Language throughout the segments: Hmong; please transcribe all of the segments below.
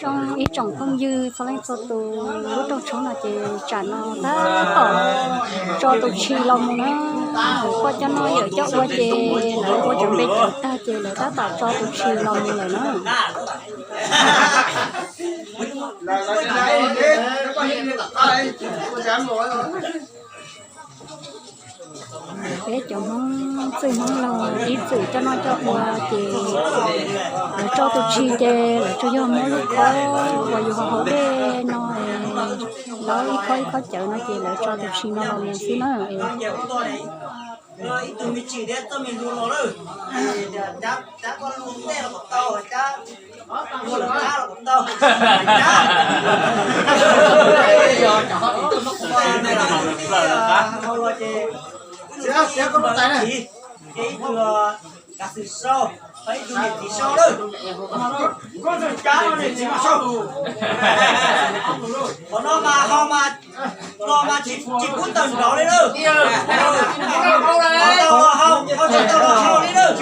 Zoo ib tsoom phooj ywg txhua leej txhua tus, lub rooj tshoob no ces tsam no tab tom tso tus tshis los mus na. Poj coj noj yawm coj ua ces lawv ua cov npe cov tag ces lawv tab tom tso tus tshis los mus lawm na. Peb cov Hmoob txwj Hmoob laug ib txwm coj noj coj ua ces lawv tso tus tshis ces lawv tsuas yog muab lub khob uas yus haus haus dej no, laub ib khob ib khob cawv no ces lawv tso tus tshis no los mus xwb na. Ib tug me tsis thiab txoj me hlua los lawm, cab koj lub ntej los kom tau, cab hlua lawm qab los kom tau. Ces ib tug kav xwm sau, ib tug niam txiv sau lawm. Qhov no mas hau mas los mas tsis pub tawm nraud li lawm. Tau los hau, hau tsis tau los hau li lawm.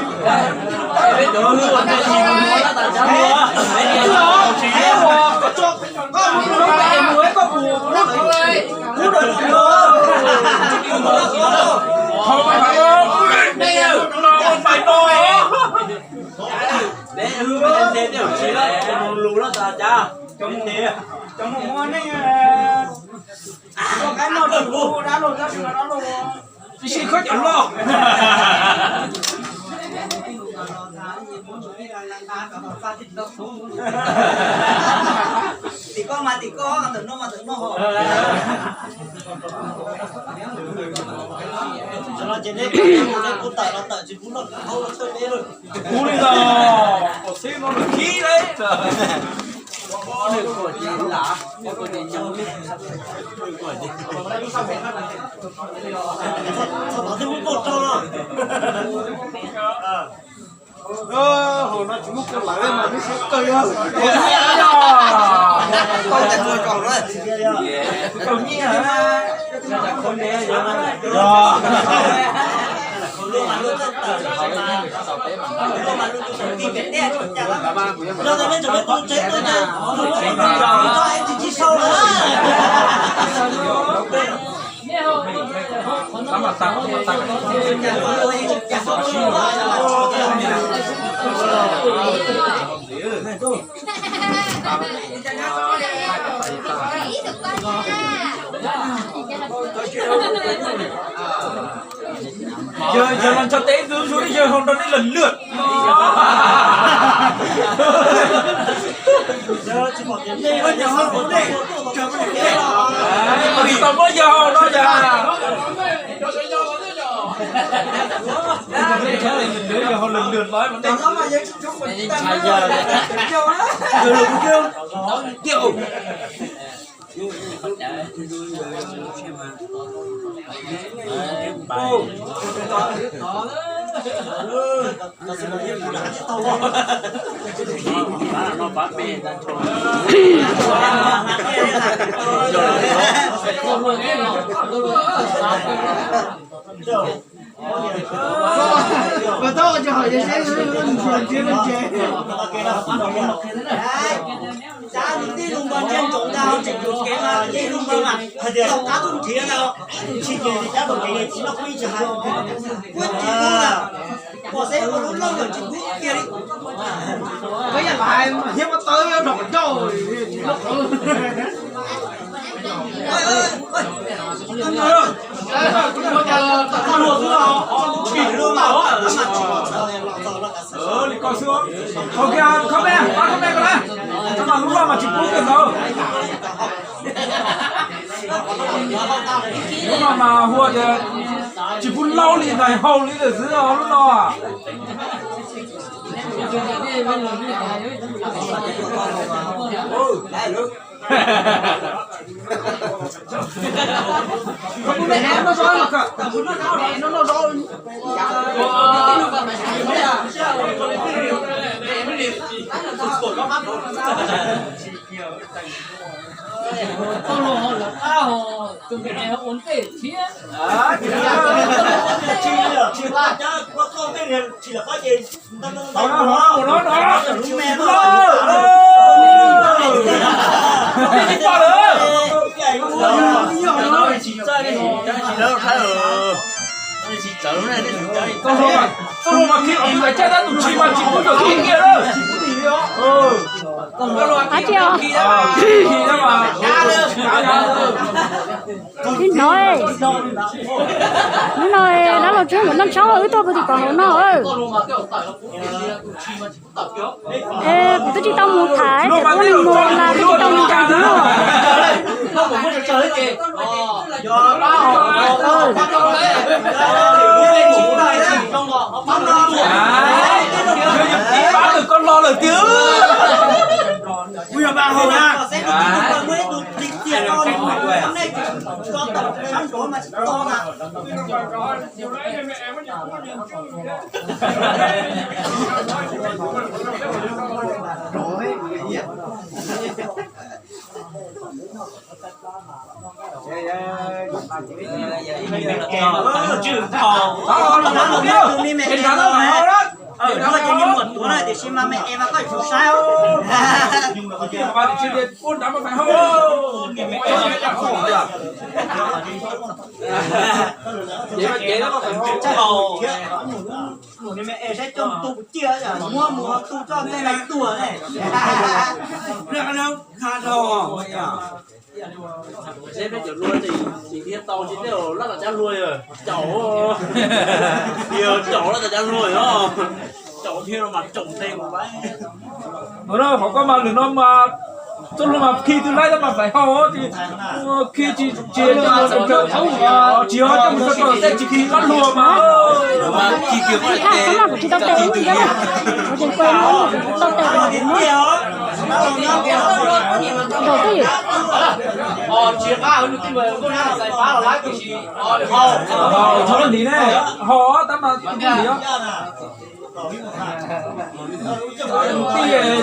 Ib sij khob cov loj. Tim koj mas tim koj, ntawm no mas ntawm no. Ces neb kuv tawm los tawm tsis kuv noj kuv haub los txhawj neb lawm. Kuv li los kom xib no nws khib lawm. Hauv no tsis muaj kawg lawv mas lub siab kawg yog. Tau nyiaj na. Yawg, yawg los ntsog teb ntxwv ntxwv li yawg hau nrog nej lawm lwm. Tsis tau muab yawg hau no yog. Yawg hau lwm lwm los. Tij Lug Npawg ntsia ntsoov ntag, tseem yuav kev mas Tij Lug Npawg mas hais tias tau qab tuaj nrhiav ntag, tsis ces cab tau kev tsis noj kuj ib tsis hais. Kuj tsis hlub lawm, pom xeeb ua lub looj lawm tsis hlub kiag li. Koj yam lais mas thiab muab tawb rau qhov ncauj tsis hlub qhov. Li ko xwb. Hau kiag khob mej, pab khob mej ko na. Lub loj mas tsis pub kiag ntawd. Lub no mas hu tias tsis pub laub li, nais hau li lawm xwb os lub no. Koj los ho lawv qab ho tus me ua ntej thiab. Tsis laj cab koj ntej tsis lawm qab ces ntau ntau ntau ntau. Txoj hlua mas khi qhov twg tawm caj tab tus tshis mas tsis pub kom khi kiag lawm. Ab tsi os. Tsis hnov, hnub no dab laug Tswb nkawd noj tshoob los wb tuaj pw tim kom hauv no. Es kuv twb tsis tau mus tham, ces kuv mus las twb tsis tau mus tham no. Pab tawm koj los lawm tiag. Saib coj tu ciaj muab mus tu txoj ntej tuag ne. Seb peb cov hlua tsis thiaj tau tsis tej lab tom cab hlua yog caum, yog caum lab tom cab hlua os. Caum thiaj mas caum ntej mus lawm. Qhov koj mas lwm no mas txoj hlua mas khi twg laib tab mas faim hau tsis khi tsis tsis tsis ho coj mus tso tej tsis khi qab hlua mas. Kuv tsis tau tes, kuv tsis tau tes. Tsis qab, tsis qab, ho ntiv ne, ho tab mas ntiv.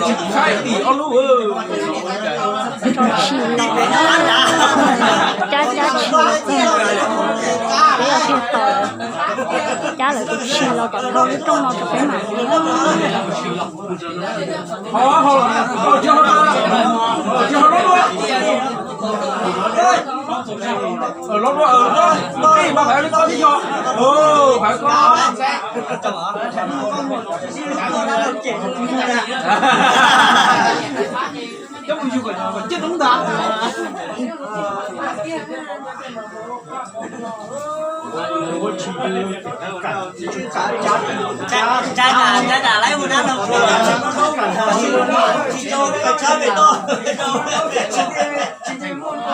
Tsis saib tim ob lub. Cab cab tshis los txog, peb yog tiag tau cab lawm tus tshis los kom dhau lub rooj no rau peb mam li. Ho ho, tsis ho, tsis ho lub lub. Lub lub, lub lub, mas hais li koj tib yog, hais koj. Coj mus yug kom ciaj roob ntag.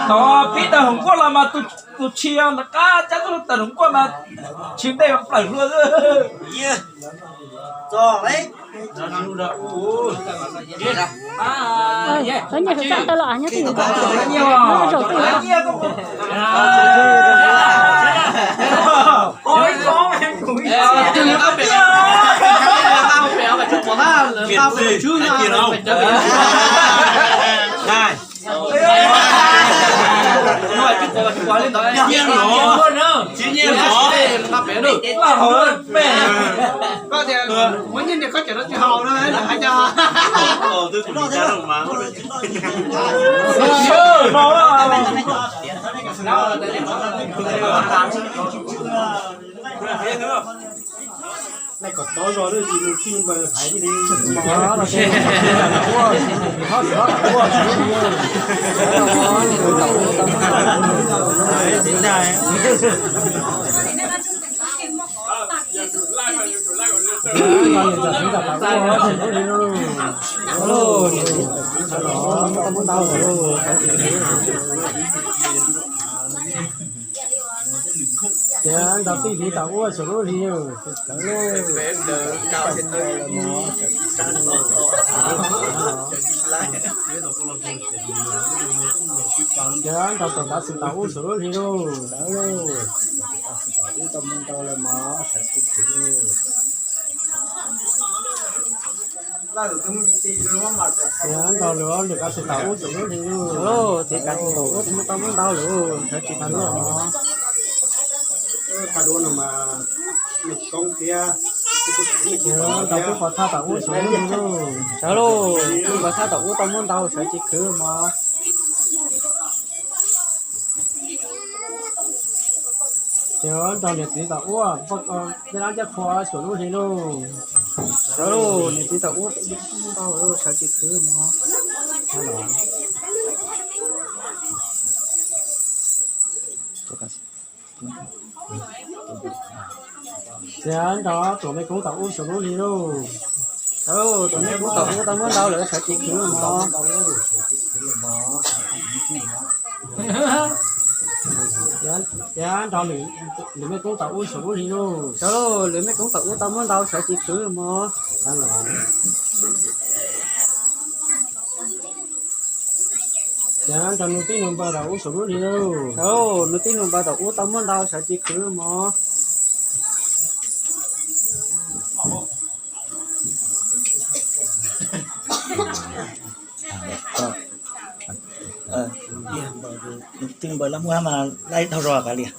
Thaum pib tawm hauv nkuaj los mas tus tshis nram qab cab tug tawm hauv nkuaj mas tshis ntej mas plaws hlua. Txhob nyiaj txam tawm los nyob twj ywm, nyob zaum twj ywm. Nyiaj los, tsis nyiaj los. Koj tias muaj nyiaj ntiag koj tseem tsis haus no hais cas. Kom tau zog lawm ces nws tij npawg hais li. Ces ntaus tij hliv tau ua saum lub hli. Ces ntaus tau kav xwm tau ua saum lub hli lauj. Ub tau mus ntau lawm mog, sawv tsis khwv lauj. Ces ntaus lawm, lwm kav xwm tau ua saum lub hli lauj. Ces kav xwm tau ua tau mus ntau lawm, sawv tsis khwv lauj. Thaum no mas ntaus kuj pov thawj tau ua saum lub hli lauj. Sawv lauj, kuj pov thawj tau ua tau mus ntau, sawv tsis khwv mog. Ces nrog niam txiv tom ub, poj, peb dab ncaj qhua xyuas lub hli lauj. Niam txiv tom ub, sawv tsis khwv mog. Ces nrog tus me koob tom ub xyuas lub hli lauj. Tus me koob tom ub tau muab ntau lawm, sawv tsis khwv mog. Ces nrog lwm me koob tom ub xyuas lub hli lauj. Lwm me koob tom ub tau muab ntau, sawv tsis khwv mog. Ces nrog nus tij nus npawg tom ub xyuas lub hli lauj. Nus tij nus npawg tom ub tau muab ntau, sawv tsis khwv mog. Twb npawg lab muab mas laib dhau zog kav liam.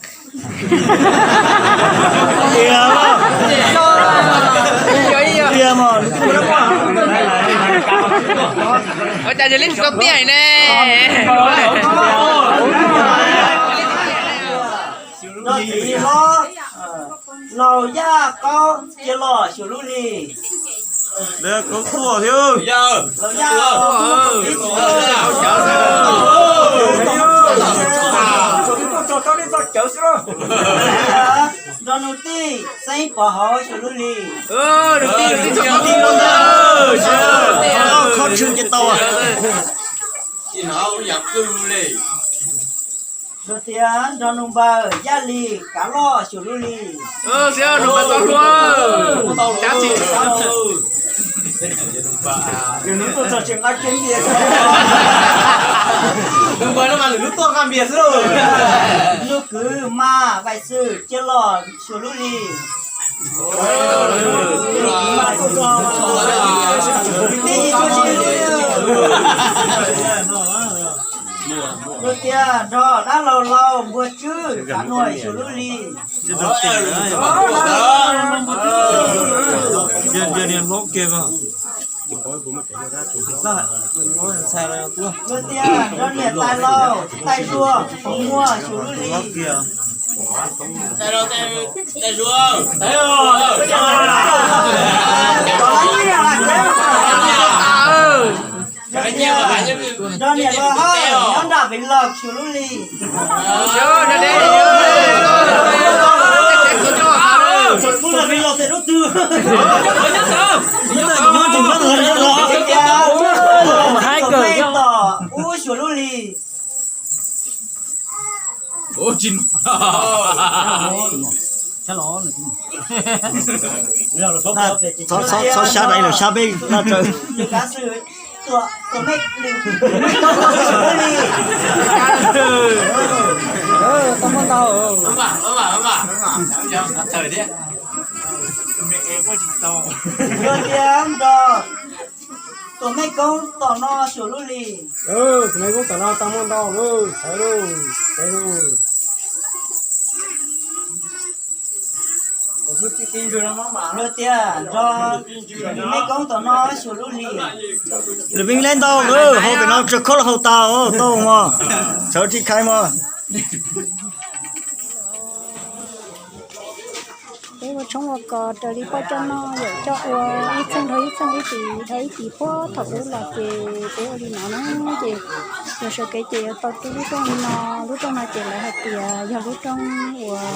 Ua cas yog li tsis tau tiag ne? Laus Yaj Qaub cia los xyuas lub hli. Laus Yaj Qaub, nrog nus tij Xeeb Pov Hauv xyuas lub hli. Khob tshwm ces tau. Luag tias nrog nus npawg Yaj Lis Kav Loj xyuas lub hli. Nws tuaj txog tsis nqa kiag npias. Nws npawg no mas lwm hnub tuaj nqa npias xwb lauj. Nus kwv Mas Vais Xwm cia los xyuas lub hli. Luag tias nrog dab laug Laus Npuag Tswb Kav Nuam xyuas lub hli. Luag tias nrog niam tais laus Tais Zuag Foom Muas xyuas lub hli. Nrog niam laus Hawj nyob nram Vij Los xyuas lub hli. Tom ub xyuas lub hli. Txhob sab dai los sab peb na. Luag tias nrog tus me koob tom no xyuas lub hli. Tus me koob tom no tau muaj ntau lawm, sawv lauj, sawv lauj. Luag tias nrog tus me koob tom no xyuas lub hli. Lwm me koob ntau lawm, hauv pem no tsuas khaub los haus tas, tau mog, sawv tsis khai mog. Peb ua tshoob ua kos raws li poj coj noj yawm coj ua, ib txheej dhau ib txheej, ib tis dhau ib tis puag thaum ub los ces peb ua li no na. Ces yog sawv kev ces yuav tau tu lub rooj li no. Lub rooj no ces lawv hais tias yog lub rooj uas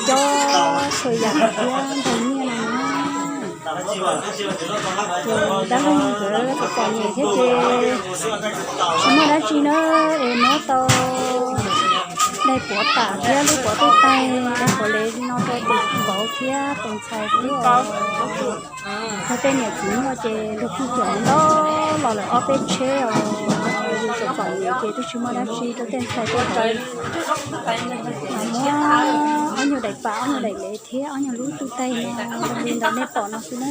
cob txhua yam thiab nrog nyiaj no na. Ces dab laug nkawd txom txom nyem thiab ces tsis muaj dab tsi na, es muab tau daim puav pam thiab lub puav tej taig, daim puav lev li no rau tus vauv thiab tus ntxhais thiab. Yog tej niam txiv muaj ces luag kuj coj ntau los lawm ob peb tsheb os. Yus txom txom nyem ces twb tsis muaj dab tsi rau tej ntxhais tej vauv. Mas muab ob nyuag daim pam, ob nyuag daim lev thiab ob nyuag lub tej taig no zoo li ntawd nej pom no xwb na.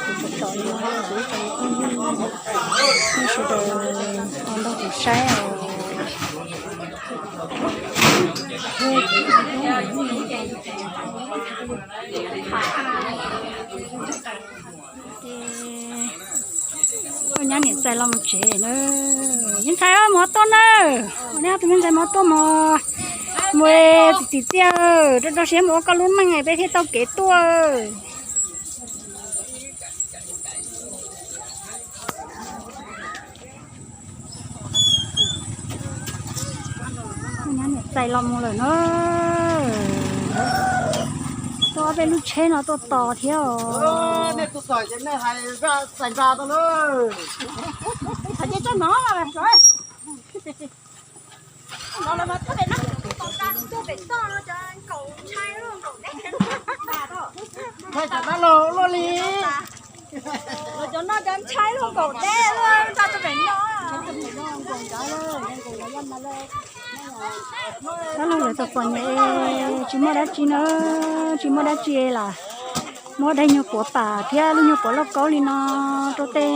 Kuv tsom tsom li no rau kuv ib tsoom phooj ywg, nej sawv daws ho nrog kuv saib os. Ces nyab niam txais los mus tsev na. Me ntxhais, mus ua tuaj na. Ua nej ob tug me ntxhais mus ua tuaj mog. Mus txiv txiv txiaj, rau rau siab mus ua koj lub neej peb thiaj tau kev tuaj. Nyab niam txais los mus lawm na. Tuaj ob peb lub tsheb no tuaj tos thiab os. Cov no cov ntshai luaj nkaus deb, dab laug lawv txom txom nyem, tsis muaj dab tsi na, tsis muaj dab tsi lam muab daim nyuag puav pam thiab lub nyuag puav lauj kaub li no rau tej,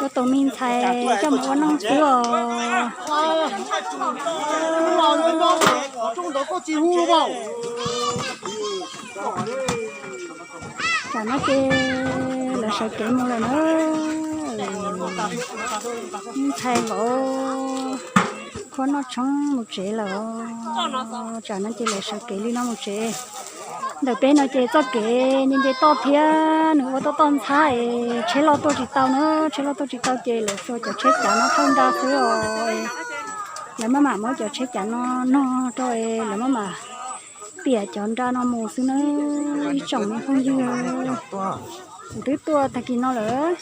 rau tus me ntxhais coj mus ua neej xwb os. Tsam no ces lawv sawv kev mus lawm na. Me ntxhais vauv khua noj tshoob mus tsev lawm. Tsam no ces lawv sawv kev li no mus tsev. Ntawm peb no ces txoj kev nce nce toj thiab nws ua toj toj ntxhab es tsheb loj tuaj tsis tau na, tsheb loj tuaj tsis tau ces lawv xuas cov tsheb cav no thauj nra xwb os. Lawv maj mam muab cov tsheb cav no nog rau es lawv maj mam piam cov nra no mus xwb na. Ib tsoom me phooj ywg, kuv twb tuaj tag kis no lawm.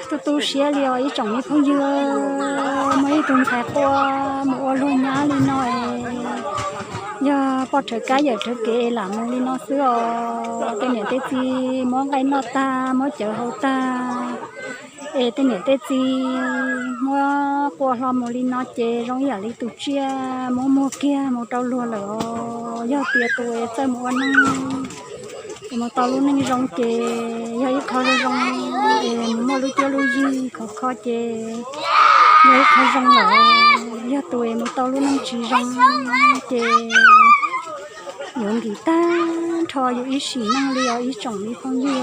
Tu tu siab li os ib tsoom me phooj ywg, muaj ib tug ntxhais quaj mus ua luag nyab li no es, yog poj rhawv kab yawm rhawv kev lam mus li no xwb os. Tej niam tej txiv muab nqaij noj tag, muab cawv haus tag, es tej niam tej txiv muab quaj hlo mus li no ces zoo ib yam li tus tsiaj muab muag kiag mus rau luag lawm os. Yog tias tus es txawj mus ua neej, es mus tau lub neej zoo ces yog ib qho zoo zoo, es mus muaj lub cuab lub yig khov kho ces yog ib qho zoo lawm. Yog tus es mus tau lub neej tsis zoo ces yuav nkim tag nrho yus ib sim neej li os ib tsoom me phooj ywg.